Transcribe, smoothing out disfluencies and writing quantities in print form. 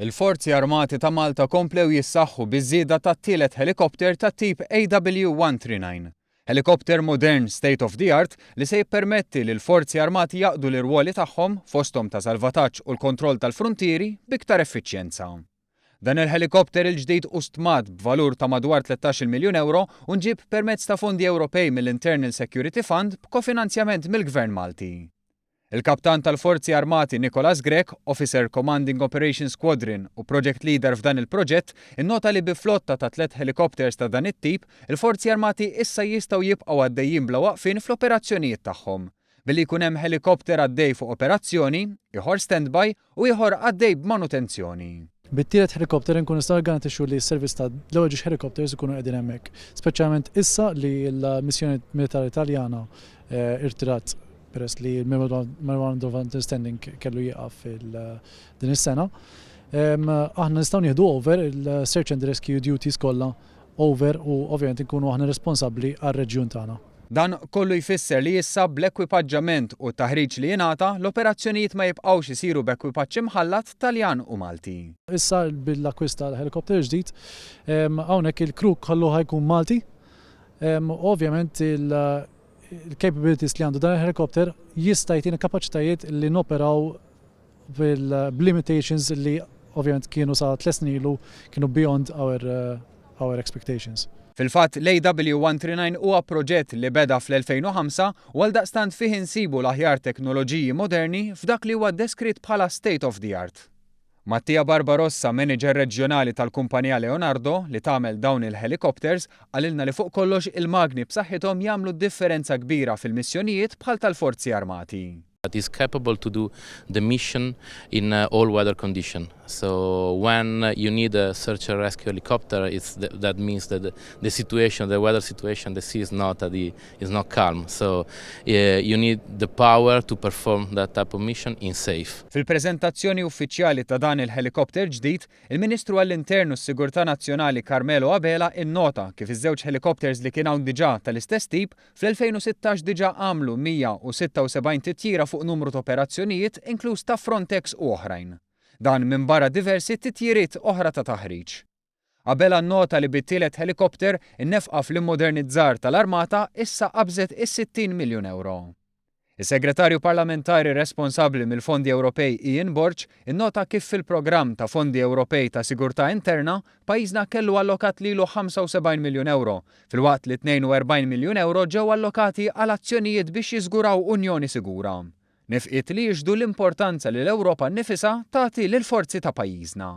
Il-Forzi Armati ta' Malta komplew jissaħħu biż-żieda tat-tielet ħelikopter tat-tip AW139. Ħelikopter modern state of the art li se jippermetti li l-Forzi Armati jaqdu l-irwoli tagħhom, fosthom ta' salvataġġ u l-kontroll tal-fruntieri, b'iktar effiċjenza. Dan il-ħelikopter il-ġdid hu stmat b'valur ta' madwar 13-il miljun ewro u nġieb permezz ta' fondi Ewropej mill-Internal Security Fund b'kofinanzjament mill-Gvern Malti. Il-Kaptan tal-Forzi Armati Nicholas Grech, Officer Commanding Operation Squadron u Project Leader f'dan il-proġett, innota li bi flotta ta' tliet ħelikopters ta' dan it-tip, il-Forzi Armati issa jistgħu jibqgħu għaddejjin bla waqfien fl-operazzjonijiet tagħhom. Billi jkun hemm ħelikopter għaddej fuq operazzjoni, ieħor standby u ieħor għaddej b'manutenzjoni. Bit-tielet ħelikopter inkunu nistgħu niggarantixxu li s-servizz ta' l-ewwel ġiex ħelikopters ikunu qegħdin hemmhekk. Speċjalment issa li l-missjoni militari Taljana irtirat peress li l-Memorandum of Understanding kellu jieqaf din is-sena, aħna nistgħu nieħdu over il-search and rescue duties kollha over u ovvjament inkunu aħna responsabbli għar-reġjun tagħna. Dan kollu jfisser li issa bl-ekwipaġġament u t-taħriġ li jingħata, l-operazzjonijiet ma jibqgħux isiru b'ekwipaġġ imħallat Taljan u Malti. Issa bil-akkwist tal-ħelikopter ġdid, hawnhekk il-crew kollu ħa jkun Malti u ovvjament il-capabilities li għandu dan il-helicopter jista' jtina kapaċitajiet li noperaw bil-limitations li ovvjament kienu sa 3 snin ilu kienu beyond our expectations. Fil-fatt, l-AW139 huwa proġett li beda fl-2005 u għaldaqstant fih insibu l-aħjar teknoloġiji moderni f'dak li huwa deskritt bħala state of the art. Mattia Barbarossa, manager reġjonali tal-kumpanija Leonardo li tagħmel dawn il-helicopters, qalilna li fuq kollox il-magni b'saħħithom jagħmlu differenza kbira fil-missjonijiet bħal tal-Forzi Armati. It is capable to do the mission in all weather condition. So when you need a search and rescue helicopter, that means that the situation, the weather situation, the sea is not calm. So you need the power to perform that type of mission in safe. Fil-preżentazzjoni uffiċjali ta' dan il-helikopter ġdid, il-Ministru għall-Intern u s-Sigurtà Nazzjonali Carmelo Abela innota kif iż-żewġ helikopters li kien hawn diġà tal-istess tip fl-2016 diġà għamlu 176 titjira fuq numru ta' operazzjonijiet, inkluż ta' Frontex u oħrajn. Dan minn barra diversi titjiriet oħra ta' taħriġ. Abela nota li bit-tielet helikopter in-nefqa fl-immodernizzar tal-armata issa qabżet is-60 miljun euro. Is-Segretarju Parlamentari responsabbli mill-Fondi Ewropej Ian Borg innota kif fil-programm ta' Fondi Ewropej ta' Sigurtà Interna pajjiżna kellu allokat lilu 75 miljun euro, filwaqt li 42 miljun euro ġew allokati għal azzjonijiet biex jiżguraw Unjoni Sigura. Nefqiet li jixhdu l-importanza li l-Ewropa nnifisha tagħti lill-forzi ta' pajjiżna.